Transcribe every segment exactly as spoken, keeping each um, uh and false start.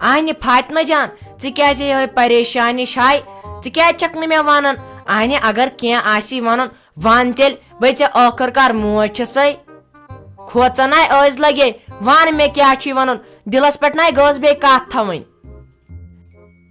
اہنہِ فاطمہ جان، ژٕ کیازِ یِہوٚے پریشان ہِش ہاے؟ ژٕ کیازِ چھکھ نہٕ مےٚ ونان؟ اہنہِ اگر کینٛہہ آسی ونُن، ون تیٚلہِ، بے ژےٚ ٲخٕر کار موج چھسے۔ کھوژان آے ٲسۍ لگے، ون مےٚ کیٛاہ چھُے ونُن، دِلس پٮ۪ٹھ ناے گٔژھ بیٚیہِ کتھ تھاوٕنۍ۔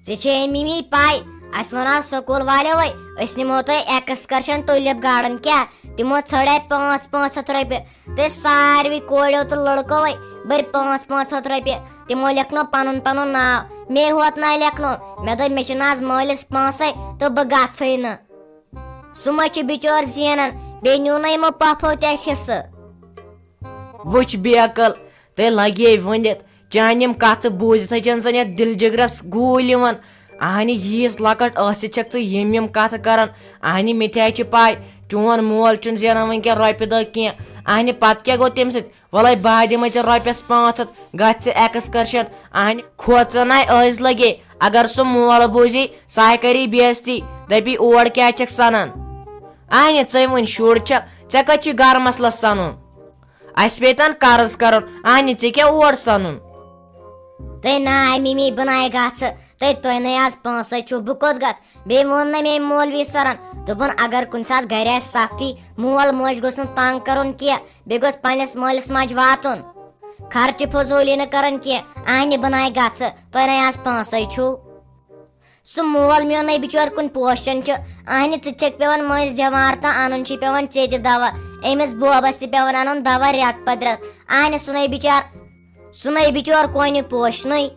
ژےٚ چھے اے مِمی پاے، اسہِ ووٚن آز سکوٗل والیوے، أسۍ نِمو تۄہہِ ایکسکرشن ٹولِپ گارڈن۔ کیٛاہ؟ تِمو ژھٲنڈ اتہِ پانٛژھ پانٛژھ ہتھ رۄپیہِ۔ تہٕ ساروٕے کورٮ۪و تہٕ لڑکوے بٔرۍ پانٛژھ پانٛژھ ہتھ رۄپیہِ۔ تِمو لیکھنو پنُن پنُن ناو، مے ہوت ناے لیکھنو۔ مےٚ دوٚپ، مےٚ چھِنہٕ آز مٲلِس پونٛسے تہٕ بہٕ گژھے نہٕ۔ سُہ ما چھُ بِچور زینان، بیٚیہِ نیوٗ نہٕ یِمو پۄپھو تہِ اَسہِ حصہٕ۔ وٕچھ بے عقل، تۄہہِ لگے ؤنِتھ، چانہِ یِم کتھٕ بوٗزِتھ چھَنہٕ زن یتھ دِل جگرس گوٗلۍ یِوان۔ اہنہِ ییٖژ لۄکٹ ٲسِتھ چھکھ ژٕ یِم یِم کتھٕ کران۔ اہنہِ مےٚ تہِ ہا چھِ پاے، چون مول چھُنہٕ زینان وٕنکیٚن رۄپیہِ دہ کینٛہہ۔ اہنہِ پتہٕ کیٛاہ گوٚو تمہِ سۭتۍ؟ وَلَے بہٕ ہا دِمَے ژےٚ رۄپیَس پانٛژھ ہَتھ، گژھ ژٕ ایکسکرشن۔ اہنہِ کھوژان آے ٲسۍ لگے، اگر سُہ مول بوٗزی، سُہ ہا کری بے عزتی، دپی اور کیٛاہ چھکھ سنان؟ اہنہِ ژے وٕنۍ شُر چھکھ، ژےٚ کتہِ چھُے گرٕ مسلس سنُن؟ اسہِ پیٚیہِ تن قرض کرُن، اہنہِ ژےٚ کیٛاہ اور سنُن؟ تہٕ ناے مِمی بہٕ ناے گژھٕ، تہٕ تۄہہِ نَے آز پونٛسَے چھُو، بہٕ کوٚت گژھٕ؟ بیٚیہِ ووٚن نہ مےٚ مولوی سرن، دوٚپُن، اگر کُنہِ ساتہٕ گرِ آسہِ سختی، مول موج گوٚژھ نہٕ تنگ کرُن کینٛہہ، بیٚیہِ گوٚژھ پننِس مٲلِس ماجہِ واتُن۔ خرچہِ فضوٗلی نہٕ کرٕنۍ کینٛہہ۔ اہنہِ بہٕ ناے گژھٕ، تۄہہِ نَے آز پونٛسَے چھُو۔ سُہ مول میونٕے بِچور کُنہِ پوشن چھُ۔ اہنہِ ژٕ تہِ چھکھ پیوان مٔنٛزۍ بٮ۪مار تہٕ انُن چھُے پیوان ژےٚ تہِ دوا۔ أمِس بوبس تہِ پیوان انُن دوا رٮ۪تھ پتہٕ رٮ۪تھ۔ اہنہِ سُنے بِچار، سُنے بِچور کونہِ پوشنٕے۔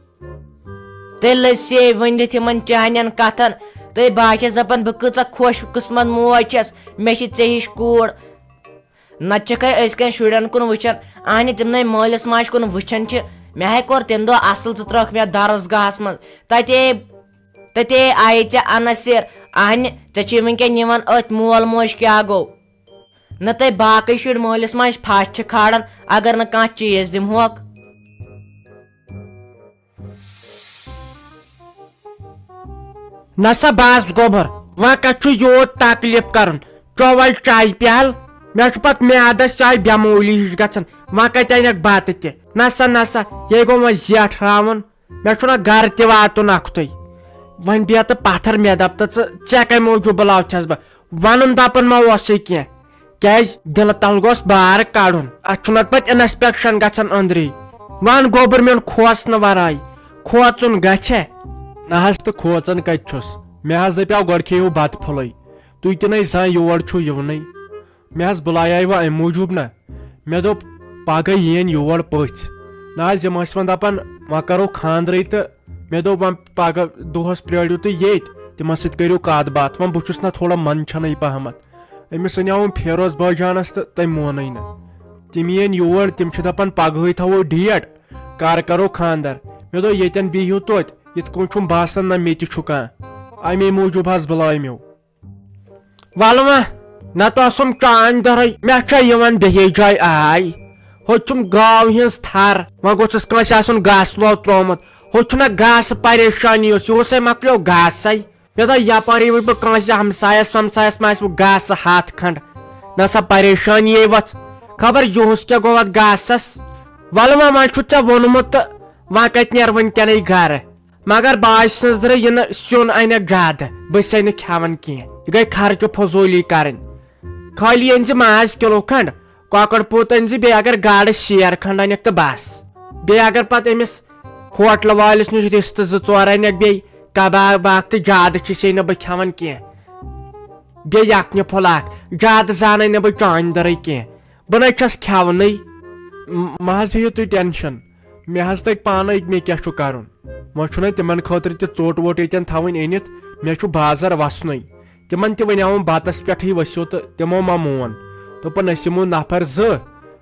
تیٚلہِ لٔج سے ؤنِتھ یِمن چانٮ۪ن کتھن۔ تہٕ بہٕ ہا چھَس دَپان، بہٕ کۭژاہ خۄش قٕسمت موج چھَس، مےٚ چھِ ژےٚ ہِش کوٗر۔ نتہٕ چھَکھے أزکٮ۪ن شُرٮ۪ن کُن وٕچھان، اہنہِ تِمنٕے مٲلِس ماجہِ کُن وٕچھان چھِ۔ مےٚ ہے کوٚر تَمہِ دۄہ اَصٕل، ژٕ ترٛٲوکھ مےٚ درسگاہس منٛز۔ تَتے، تَتے آیے ژےٚ عناصر۔ اہنہِ، ژےٚ چھُے وٕنکٮ۪ن یِوان أتھۍ مول موج کیٛاہ گوٚو؟ نہ تۄہہِ باقٕے شُرۍ مٲلِس ماجہِ پھش چھِ کھالان، اگر نہٕ کانٛہہ چیٖز دِمہوکھ۔ نسا بس گوٚبُر، وۄنۍ کتہِ چھُ یوٗت تکلیف کرُن؟ چووے چایہِ پیالہٕ، مےٚ چھُ پتہٕ میادس چایہِ بٮ۪مٲلی ہِش گژھان، وۄنۍ کتہِ انکھ بتہٕ تہِ؟ نسا نسا، یے گوٚو وۄنۍ زیٹھراوُن۔ مےٚ چھُنہ گرٕ تہِ واتُن اکھتُے۔ وۄنۍ بیٚہہ تہٕ پتھر، مےٚ دپ تہٕ ژٕ، ژےٚ کمہِ موٗجوٗب بُلاوتھس بہٕ؟ ونُن دپُن ما اوسُے کینٛہہ؟ کیازِ دِلہٕ تل گوٚژھ بار کڑُن۔ اتھ چھُنہ پتہٕ انسپیکشن گژھان أنٛدری۔ ون گوٚبُر، میون کھوژنہٕ ورٲے کھوژُن گژھِ۔ نہ حظ، تہٕ کھوژان کتہِ چھُس؟ مےٚ حظ دپیاو گۄڈٕ کھیٚیِو بتہٕ پھوٚلٕے۔ تُہۍ تہِ نَے زانٛہہ یور چھِو یِونٕے۔ مےٚ حظ بُلایاے وۄنۍ اَمہِ موٗجوٗب نہ۔ مےٚ دوٚپ، پگاہ یِیَن یور پٔژھۍ۔ نہ حظ، یِم ٲسۍ وۄنۍ دَپان، وۄنۍ کَرو خانٛدرٕے تہٕ مےٚ دوٚپ، وۄنۍ پگاہ دۄہَس پرٛٲرِو تُہۍ ییٚتۍ، تِمَن سۭتۍ کٔرِو کَتھ باتھ۔ وۄنۍ بہٕ چھُس نہ تھوڑا منٛدچھَنٕے پہمَتھ۔ أمِس أنیٛاوُم فیروز بٲے جانَس تہٕ تٔمۍ مونُے نہٕ۔ تِم یِیَن یور، تِم چھِ دَپان، پگہٕے تھاوو ڈیٹ، کَر کَرو خانٛدر۔ مےٚ دوٚپ، ییٚتٮ۪ن بِہِو توتہِ، یِتھ کٔنۍ چھُم باسان نہ مےٚ تہِ چھُ کانٛہہ۔ اَمے موٗجوٗب حظ بُلایہِ مےٚ۔ وَلہٕ وۄنۍ، نَتہٕ اوسُم چانٛدِ دۄہرَے، مےٚ چھےٚ یِوان بیٚیے جایہِ آے۔ ہُتہِ چھُم گاو ہِنٛز تھَر، وۄنۍ گوٚژھُس کٲنٛسہِ آسُن گاسہٕ لوو ترٛوومُت۔ ہُتہِ چھُنہ گاسہٕ پریشٲنی، یُس یِہُسَے مۄکلیو گاسَے۔ مےٚ دوٚپ، یَپٲرۍ وٕچھِ بہٕ کٲنٛسہِ ہمسایَس ومسایَس ما آسہِ وۄنۍ گاسہٕ ہَتھ کھنٛڈ۔ نہ سا پریشٲنی یے ؤژھ، خبر یِہُس کیٛاہ گوٚو اَتھ گاسَس۔ وَلہٕ وۄنۍ، وۄنۍ چھُتھ ژےٚ ووٚنمُت تہٕ وۄنۍ کَتہِ نیرٕ وٕنۍ کٮ۪نَے گَرٕ؟ مگر باجہِ سٕنٛز رٕ یِنہٕ سیُن اَنٮ۪کھ زیادٕ، بہٕ چھسے نہٕ کھٮ۪وان کینٛہہ، یہِ گٔے خرچہٕ فضوٗلی کَرٕنۍ۔ خٲلی أنۍ زِ ماز کِلوٗ کھنٛڈ، کۄکر پوٗت أنۍ زِ، بیٚیہِ اگر گاڈٕ شیر کھنٛڈ اَنٮ۪کھ تہٕ بس۔ بیٚیہِ اگر پتہٕ أمِس ہوٹلہٕ وٲلِس نِش رِستہٕ زٕ ژور اَنٮ۪کھ، بیٚیہِ کباب اکھ، تہٕ زیادٕ چھسے نہٕ بہٕ کھٮ۪وان کینٛہہ۔ بیٚیہِ یکھنہِ پھوٚل اکھ، زیادٕ زانَے نہٕ بہٕ چانہِ دٔرٕے کینٛہہ۔ بہٕ نَے چھَس کھٮ۪ونٕے۔ م-، مہ حظ ہیٚیِو تُہۍ ٹٮ۪نشَن۔ مےٚ حظ تَگہِ پانَے مےٚ کیٛاہ چھُ کَرُن۔ وۄنۍ چھُنہ تِمَن خٲطرٕ تہِ ژوٚٹ ووٚٹ ییٚتٮ۪ن تھاوٕنۍ أنِتھ، مےٚ چھُ بازر وَسنُے۔ تِمَن تہِ وَنیٛاوُم بَتَس پٮ۪ٹھٕے ؤسِو تہٕ تِمو ما مون۔ دوٚپُن، أسۍ یِمو نفر زٕ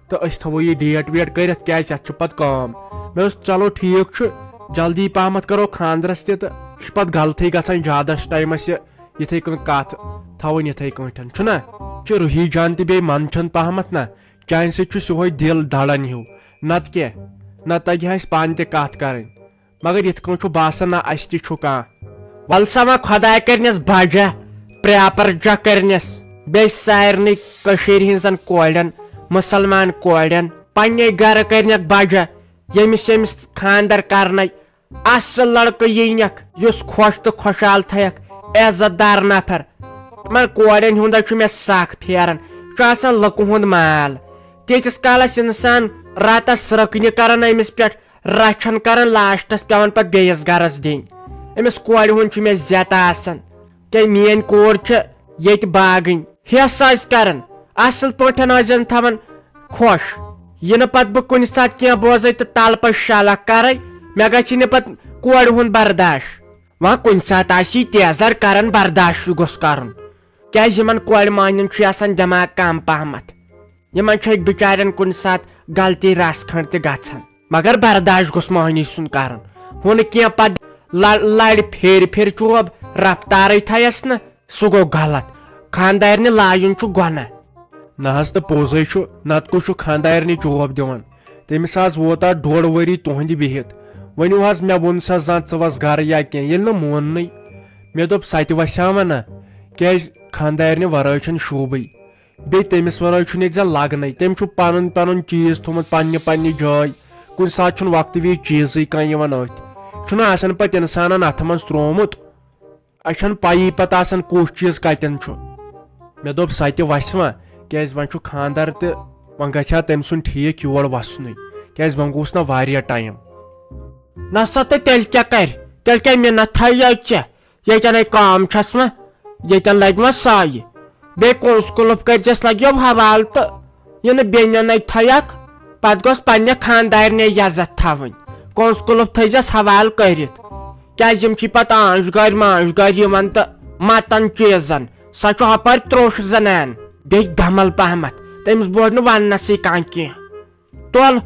تہٕ أسۍ تھاوو یہِ ڈیٹ ویٹ کٔرِتھ، کیٛازِ اَتھ چھُ پَتہٕ کٲم۔ مےٚ دوٚپُس، چلو ٹھیٖک چھُ، جلدی پہمَتھ کَرو خانٛدرَس تہِ تہٕ یہِ چھُ پَتہٕ غلطٕے گژھان زیادَس ٹایمَس یہِ یِتھَے کٔنۍ کَتھ تھاوٕنۍ یِتھَے کٔنۍ، چھُنہ؟ چھُ روحی جان تہِ بیٚیہِ منٛدچھان پہمَتھ نہ، چانہِ سۭتۍ چھُ سُہوے دِل دَڑان ہیوٗ۔ نتہٕ کیٛاہ؟ نتہٕ تگہِ ہا اسہِ پانہٕ تہِ کتھ کرٕنۍ۔ مگر یِتھ کٔنۍ چھُ باسان، نہ اسہِ تہِ چھُ کانٛہہ۔ ول سا وۄنۍ خۄداے کرنس بجا، پریاپر جا کرنس، بیٚیہِ سارنٕے کٔشیٖرِ ہٕنٛزن کورٮ۪ن، مُسلمان کورٮ۪ن، پننے گرٕ کرنکھ بجا، ییٚمِس ییٚمِس خانٛدر کرنے، اصل لڑکہٕ یِنکھ، یُس خۄش تہٕ خۄشحال تھایکھ، عزت دار نفر۔ تِمن کورٮ۪ن ہُنٛد چھُ مےٚ سخ پھیران، چھُ آسان لُکہٕ ہُنٛد مال۔ تیٖتِس کالس انسان راتس سرٛکھ نہِ کران أمِس پٮ۪ٹھ، رچھن کران، لاسٹس پٮ۪وان پتہٕ بیٚیِس گرس دِنۍ۔ أمِس کورِ ہُنٛد چھُ مےٚ زیتہٕ آسان۔ کیٛاہ میٲنۍ کوٗر چھِ ییٚتہِ باگٕنۍ؟ ہٮ۪س آسہِ کران، اصل پٲٹھۍ ٲسۍزٮ۪ن تھاوان خۄش۔ یہِ نہٕ پتہٕ بہٕ کُنہِ ساتہٕ کینٛہہ بوزے تہٕ تلہٕ پتہٕ شلکھ کرے، مےٚ گژھِ نہٕ پتہٕ کورِ ہُنٛد برداش۔ وۄنۍ کُنہِ ساتہٕ آسہِ یہِ تیزر کران، برداش گوٚژھ کرُن۔ کیٛازِ یِمن کورِ مہنٮ۪ن چھُ آسان دٮ۪ماغ کم پہمتھ۔ یِمن چھُ بِچارٮ۪ن کُنہِ ساتہٕ غلطی رژھ کھنٛڈ تہِ گژھان، مگر برداش گوٚژھ مہنی سُنٛد کرُن۔ ہُہ نہٕ کینٛہہ پتہٕ لڑِ پھیرِ پھیرِ چوب، رفتارے تھایس نہٕ، سُہ گوٚو غلط۔ خاندارنہِ لایُن چھُ گۄناہ۔ نہ حظ، تہٕ پوٚزے چھُ، نتہٕ کُس چھُ خاندارنہِ چوب دِوان؟ تٔمِس حظ ووت آز ڈۄڈ ؤری تُہنٛدِ بِہِتھ۔ ؤنِو حظ، مےٚ ووٚن سا زانٛہہ ژٕ وَس گرٕ یا کینٛہہ، ییٚلہِ نہٕ موننٕے۔ مےٚ دوٚپ، سۄ تہِ وَسہِ ہا وۄنۍ نا، کیٛازِ خاندارنہِ ورٲے چھُنہٕ شوٗبٕے۔ بیٚیہِ تٔمِس ورٲے چھُنہٕ ییٚتہِ زن لگنٕے۔ تٔمۍ چھُ پنُن پنُن چیٖز تھوٚمُت پننہِ پننہِ جایہِ۔ کُنہِ ساتہٕ چھُنہٕ وقتہٕ وِزِ چیٖزٕے کانٛہہ یِوان أتھۍ۔ چھُنہٕ آسان پتہٕ انسانن اتھٕ منٛز ترٛوومُت۔ اسہِ چھَنہٕ پَیی پتہٕ آسان کُس چیٖز کتٮ۪ن چھُ۔ مےٚ دوٚپ، سۄ تہِ وسہِ وۄنۍ، کیٛازِ وۄنۍ چھُ خاندر تہٕ وۄنۍ گژھِ ہا تٔمۍ سُنٛد ٹھیٖک یور وسنُے، کیٛازِ وۄنۍ گوٚژھ نہ واریاہ ٹایم۔ نہ سا، تہٕ تیٚلہِ کیٛاہ کرِ؟ تیٚلہِ کیٛاہ مِنت تھایہِ ژےٚ؟ ییٚتٮ۪ن ہے کٲم چھَس وۄنۍ، ییٚتٮ۪ن لگہِ وۄنۍ سایہِ۔ بیٚیہِ کونٛسہٕ قُلف کٔرۍزٮ۪س لگیو حوالہٕ تہٕ یہِ نہٕ بیٚنٮ۪ن اَتہِ تھایَکھ، پتہٕ گوٚژھ پننہِ خاندارنہِ عزت تھاوٕنۍ۔ کونٛسہٕ قُلف تھٲیزٮ۪س حوالہٕ کٔرِتھ، کیٛازِ یِم چھِ پتہٕ آنٛچ گٲرۍ مانٛچ گٲرۍ یِوان تہٕ متن چیٖزن۔ سۄ چھُ ہۄپٲرۍ تروٚش زنان، بیٚیہِ دمل پہمتھ، تٔمِس بوزِ نہٕ وننسٕے کانٛہہ کینٛہہ۔ تُل،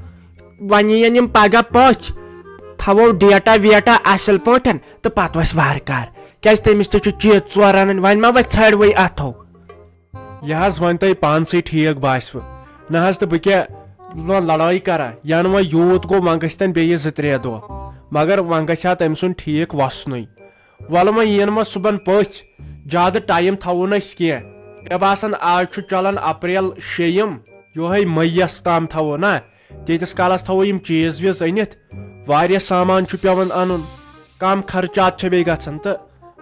وۄنۍ یِن یِم پگاہ پٔژھۍ، تھاوو ڈیٹا ویٹا اصل پٲٹھۍ تہٕ پتہٕ وسہِ وارٕ کارٕ، کیٛازِ تٔمِس تہِ چھُ چیٖز ژور انٕنۍ، وۄنۍ ما وۄتھِ ژھرِ وٕے اتھو۔ یہِ حظ وۄنۍ تۄہہِ پانسٕے ٹھیٖک باسِوٕ۔ نہ حظ، تہٕ بہٕ کیٛاہ وۄنۍ لڑٲے کرا؟ ینہٕ وۄنۍ یوٗت گوٚو، وۄنۍ گٔژھتن بیٚیہِ زٕ ترٛےٚ دۄہ، مگر وۄنۍ گژھِ ہا تٔمۍ سُنٛد ٹھیٖک وسنُے۔ وَلہٕ وۄنۍ یِن وۄنۍ صُبحن پٔژھۍ، زیادٕ ٹایم تھاوو نہٕ أسۍ کینٛہہ۔ مےٚ باسان، آز چھُ چلان اپریل شیٚیِم، یِہوٚے مئی یَس تام تھاوو نا، تیٖتِس کالس تھاوو یِم چیٖز ویٖز أنِتھ، واریاہ سامان چھُ پٮ۪وان انُن، کم خرچات چھِ بیٚیہِ گژھان تہٕ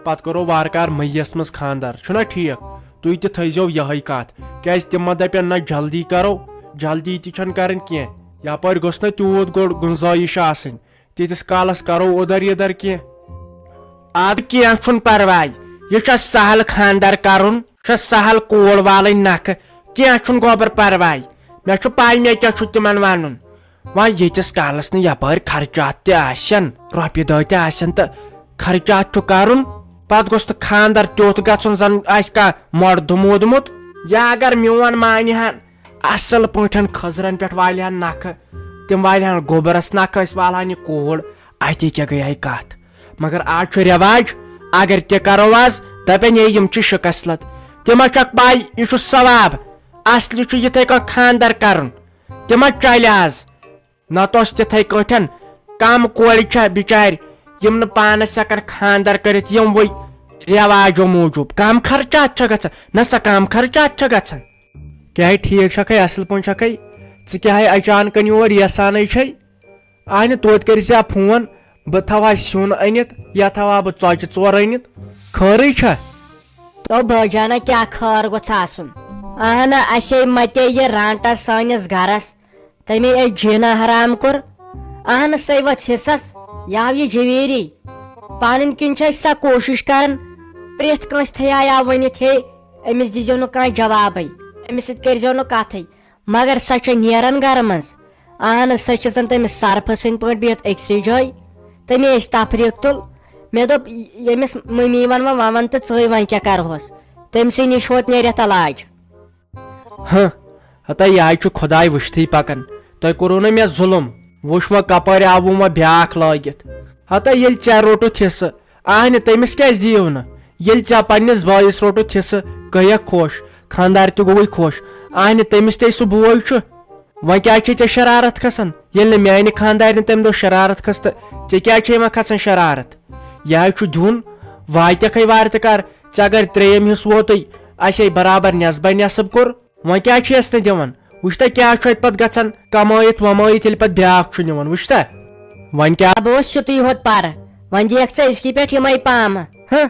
پتہٕ کرو وارٕ کارٕ مئی یَس منٛز خانٛدر، چھُنہ ٹھیٖک؟ تُہۍ تہِ تھٲیزیو یِہوٚے کتھ، کیٛازِ تِم ما دپن نہ جلدی کرو، جلدی تہِ چھنہٕ کرٕنۍ کینٛہہ، یپٲرۍ گوٚژھ نہ تیوٗت گوٚڑ گُنجٲیِش آسٕنۍ، تیٖتِس کالس کرو اودر یودر کینٛہہ۔ ادٕ کینٛہہ چھُنہٕ پرواے، یہِ چھےٚ سہل خانٛدر کرُن، چھےٚ سہل کوٗر والٕنۍ نکھٕ، کینٛہہ چھُنہٕ گوبر پرواے، مےٚ چھُ پاے مےٚ کیٛاہ چھُ تِمن ونُن۔ وۄنۍ ییٖتِس کالس نہٕ یپٲرۍ خرچات تہِ آسن، رۄپیہِ دہ تہِ آسن تہٕ خرچات چھُ کرُن، پتہٕ گوٚژھ نہٕ خانٛدر تیُتھ گژھُن زن آسہِ کانٛہہ مۄردٕ موٗدمُت۔ یا اگر میون مانہِ ہن، اصل پٲٹھۍ خٔزرن پٮ۪ٹھ والہِ ہن نکھٕ، تِم والہِ ہن گوبرس نکھٕ، أسۍ والہٕ ہن یہِ کوٗر، اتی کیٛاہ گٔیے کتھ؟ مگر آز چھُ رٮ۪واج، اگر تہِ کرو آز، دپن ہے یِم چھِ شکست لد۔ تِمن چھکھ پاے یہِ چھُ ثواب، اصلی چھُ یِتھے کٔنۍ خانٛدر کرُن۔ تِمن چلہِ آز، نتہٕ اوس تِتھے کٲٹھۍ کم کورِ چھےٚ بچارِ، یِم نہٕ پانس ہٮ۪کن خانٛدر کٔرِتھ یِموٕے رٮ۪واجو موٗجوٗب۔ کم خرچات چھےٚ گژھان، نہ سا کم خرچات چھےٚ گژھان۔ کیٛاہ ٹھیٖک چھکھے، اصل پٲٹھۍ چھکھے؟ ژٕ کیٛاہ ہے اچانکن یور یژھانے چھے؟ اہنہِ، توتہِ کٔرۍ زِ فون، بہٕ تھاوٕ ہا سیُن أنِتھ، یا تھاوٕ ہا بہٕ ژۄچہِ ژور أنِتھ، خٲرٕے چھا؟ تو بٲجانہ کیٛاہ خٲر گوٚژھ آسُن؟ اہنہ، اسے متے یہِ رانٹس سٲنِس گرس، تٔمۍ أکۍ جیٖنا حرام کوٚر۔ اہنہ، سے ؤژھ حصس، یہِ آو یہِ جویٖری۔ پنٕنۍ کِنۍ چھِ أسۍ سۄ کوٗشِش کران، پرٛٮ۪تھ کٲنٛسہِ تھایہِ آو ؤنِتھ، ہے، أمِس دیٖزیو نہٕ کانٛہہ جوابے، أمِس سۭتۍ کٔرۍزیو نہٕ کتھٕے۔ مگر سۄ چھےٚ نیران گرٕ منٛز۔ اہن حظ، سۄ چھِ زن تٔمِس صرفہٕ سٕنٛدۍ پٲٹھۍ بِہِتھ أکسٕے جایہِ۔ تٔمۍ ٲسۍ تفریٖق تُل۔ مےٚ دوٚپ، ییٚمِس مٔمی ون وۄنۍ، وۄنۍ ون تہٕ ژٕے وۄنۍ کیٛاہ کرہوس؟ تٔمۍ سٕے نِش ووت نیرِتھ علاج۔ ہہ، ہتا یہِ حظ چھُ خۄداے وٕچھتھٕے پکان۔ تۄہہِ کوٚروٕ نہ مےٚ ظُلم؟ وٕچھ وۄنۍ کپٲرۍ آوٕ وۄنۍ بیٛاکھ لٲگِتھ۔ ہتا ییٚلہِ ژےٚ روٚٹُتھ حصہٕ، اہنہِ، تٔمِس کیٛازِ دِیِو نہٕ؟ ییٚلہِ ژےٚ پننِس بٲیِس روٚٹُتھ حصہٕ، گٔیکھ خۄش، خانٛدار تہِ گوٚوُے خۄش۔ اہنہِ، تٔمِس تہِ سُہ بوے چھُ۔ وۄنۍ کیٛازِ چھے ژےٚ شرارت کھسان؟ ییٚلہِ نہٕ میانہِ خانٛدارنہِ تمہِ دۄہ شرارت کھٔژ، تہٕ ژےٚ کیٛازِ چھے وۄنۍ کھسان شرارت؟ یہِ حظ چھُ دیُن، واتٮ۪کھے وارِ تہٕ کر، ژےٚ اگر ترٛیٚیِم حصہٕ ووتُے، اسے برابر نٮ۪صبے نٮ۪صٕب کوٚر۔ وۄنۍ کیٛازِ چھِ اَسہِ نہٕ دِوان؟ وٕچھتا کیٛاہ چھُ اَتہِ پَتہٕ گژھان، کمٲیِتھ ومٲیِتھ ییٚلہِ پَتہٕ بیٛاکھ چھُ نِوان، وٕچھتا؟ وۄنۍ کیٛاہ؟ بہٕ اوس سیُتُے ہوت پَرٕ۔ وۄنۍ دِیَکھ ژٕ أزکہِ پٮ۪ٹھ یِمَے پامہٕ۔ ہہ؟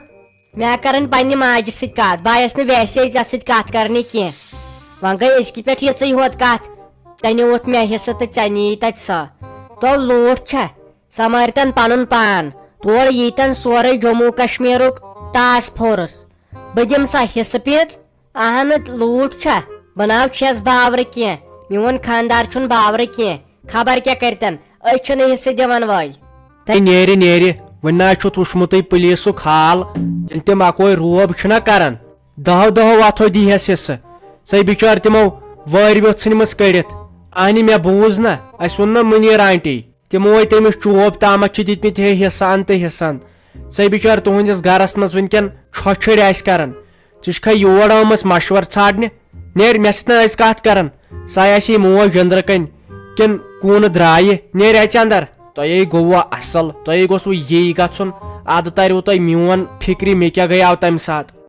مےٚ کَرَن پنٛنہِ ماجہِ سۭتۍ کَتھ، بہٕ آیَس نہٕ ویسے ژےٚ سۭتۍ کَتھ کَرنہِ کینٛہہ۔ وۄنۍ گٔے أزکہِ پٮ۪ٹھ یِژٕے ہوت کَتھ۔ ژےٚ نیوٗتھ مےٚ حِصہٕ تہٕ ژےٚ نِیی تَتہِ سۄ۔ تو لوٗٹھ چھےٚ، سنبھٲلتن پنُن پان۔ تور ییٖتن سورُے جموں کشمیرُک ٹاسک فورس۔ بہٕ دِمہٕ سا حصہٕ پیٖنٛژ؟ اہنہٕ، لوٗٹھ چھا؟ بہٕ ناو چھَس باورٕ کینٛہہ، میون خاندار چھُنہٕ باورٕ کینٛہہ۔ خبر کیٛاہ کٔرتن، أسۍ چھِنہٕ حصہٕ دِوان وٲلۍ۔ تہٕ نیرِ، نیرِ، وۄنۍ نہ حظ چھُتھ وُچھمُتٕے پُلیٖسُک حال۔ ییٚلہِ تِم اکوے روب چھِنہ کران، دہو دہو وتھو دی ہس حصہٕ۔ سۄے بِچٲر تِمو وٲرۍ ویوٚژھ ژھٕنمٕژ کٔڑِتھ۔ اہنہِ، مےٚ بوٗز نہ، اسہِ ووٚن نہ مُنیٖر آنٹی۔ تِمو ہے تٔمِس چوب تامتھ چھِ دِتمٕتۍ ہے حصہٕ ہن تہٕ حصہٕ ہن۔ سۄے بِچٲر تُہنٛدِس گرس منٛز وٕنکٮ۪ن چھۄچھٕڑۍ آسہِ کران۔ ژٕ چھکھا یور آمٕژ مشورٕ ژھانڈنہِ؟ نیرِ، مےٚ سۭتۍ نہ ٲسۍ کتھ کران۔ سۄے آسہِ ہے موج أنٛدرٕ کنۍ کِنہٕ کوٗنہٕ درایہِ۔ نیرِ اژِ اندر۔ تۄہے گوٚوٕ اصل، تۄہے گوٚژھوٕ یی گژھُن۔ ادٕ تریو تۄہہِ میون فکرِ، مےٚ کیٛاہ گٔیاو تمہِ ساتہٕ۔